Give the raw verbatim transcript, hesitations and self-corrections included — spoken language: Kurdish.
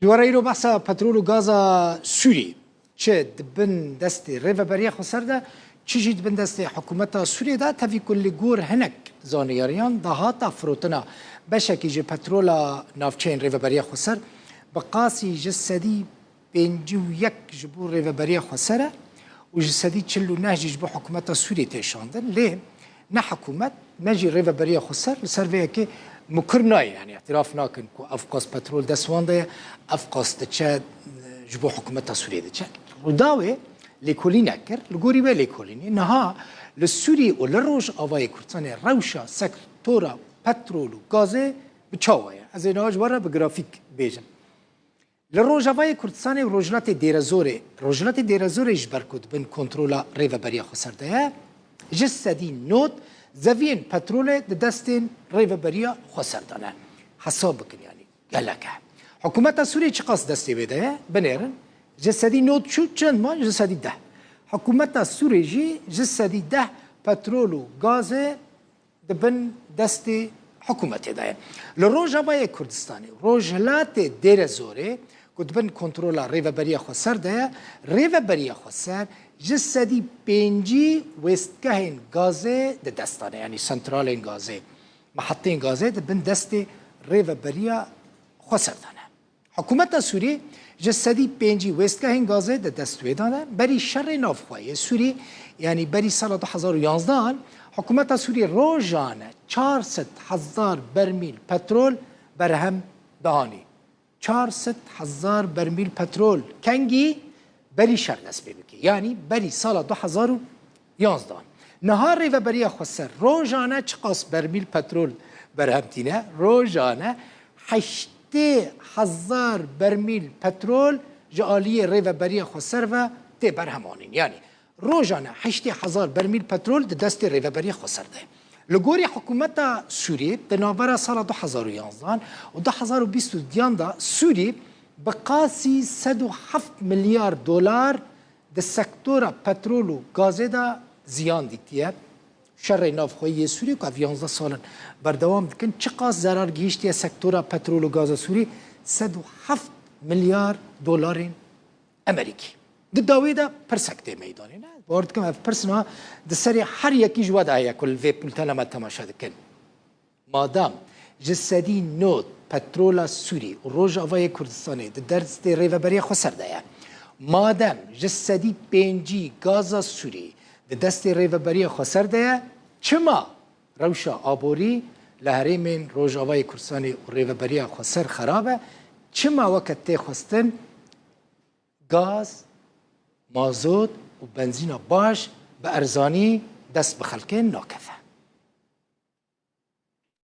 Ji we re îro behsa petrol û gaza Sûrî çi di bin destê Rêveberiya Xweser de, çi jî di bin destê hikûmeta Sûriyê de, tevî ku li gor hinek zaniyariyan dahata firotina beşekî ji petrola navçeyên Rêveberiya Xweser bi qasî ji sedî pêncî û yek ji bo Rêveberiya Xweser e û ji sedî çil û neh jî ji bo hikûmeta Sûriyê tê şandin. Lê ne hikûmet ne jî Rêveberiya Xweser li ser vê yekê mukir nayên, yanî îtiraf nakin ku ev qas petrol dest wan de ye, ev qas diçe, e, ji bo hikûmeta Sûriyê diçe. Rûdawê lêkolînek kir, li gorî wê lêkolînê niha li Sûriyê û li Rojavayê Kurdistanê rewşa sektora petrol û gazê bi çawa ye? Ez ê niha ji we re bi grafîk bêjim. Li Rojavayê Kurdistanê û Rojhilatê Dêrezorê, Rojhilatê Dêrezorê ji ber ku dibin kontrola Rêveberiya Xweser de ye, ji sedî nod zeviyên petrolê di destên Rêveberiya Xweser de ne. Hesab bikin, yanî gelek e. Hikûmeta Sûriyê çiqas destê wê de ye? Binêrin. Ji sedî nod çû çend ma? Ji sedî deh. Hikûmeta Sûriyê jî ji sedî deh petrol û gazê di bin destê hikûmetê de ye. Li Rojavayê Kurdistanê û Rojhilatê Dêrezorê ku di bin kontrola Rêveberiya Xweser de ye, Rêveberiya Xweser ji sedî pêncî wêstgehên gazê di dest de ne, yanî santralên gazê, mehetên gazê di bin destê Rêveberiya Xweser de ne. Hikûmeta Sûrî ji sedî pêncî wêstgehên gazê di dest wê de ne. Berî şerê navxwe yê Sûrî, yanî berî sala du hezar û yanzdehan, hikûmeta Sûrî rojane çar sed hezar bermîl petrol berhem dihanî. Çar sed hezar bermîl petrol kengî berî şer dest pê bike. Yanî berî sala du hezar û yanzdehan. Niha Rêveberiya Xweser rojane çiqas bermîl petrol berhem tîne? Rojane heştê hezar bermîl petrol ji aliyê Rêveberiya Xweser ve tê berhemanîn. Yanî rojane heştê hezar bermîl petrol di destê Rêveberiya Xweser de ye. Li gorî hikûmeta Sûriyê di navbera sala du hezar û yanzdehan û du hezar û bîst û duyan de Sûrî bi qasî sed û heft milyar dolar di sektora petrol û gazê de ziyan dîtiye. Şerê navxweyî yê Sûrî ku ev yanzdeh sal in berdewam dikin, çiqas zerar gihîştiye sektora petrol û gaza Sûrî? Sed û heft milyar dolarên Amerîkî. Di dawî de pirsek tê meydanê. Ne, bawer dikim ev pirs niha di serê her yekî ji we de heye ku li vê pûltena me temaşe dikin. Madem ji sedî nod petrola Sûrî û Rojavayê Kurdistanê di destê Rêveberiya Xweser de ye, madem ji sedî pêncî gaza Sûrî di destê Rêveberiya Xweser de ye, çima rewşa aborî li herêmên Rojavayê Kurdistanê û Rêveberiya Xweser xerab e? Çima weke tê xwestin gaz, mazot û benzîna baş bi erzanî dest bi xelkê nakeve?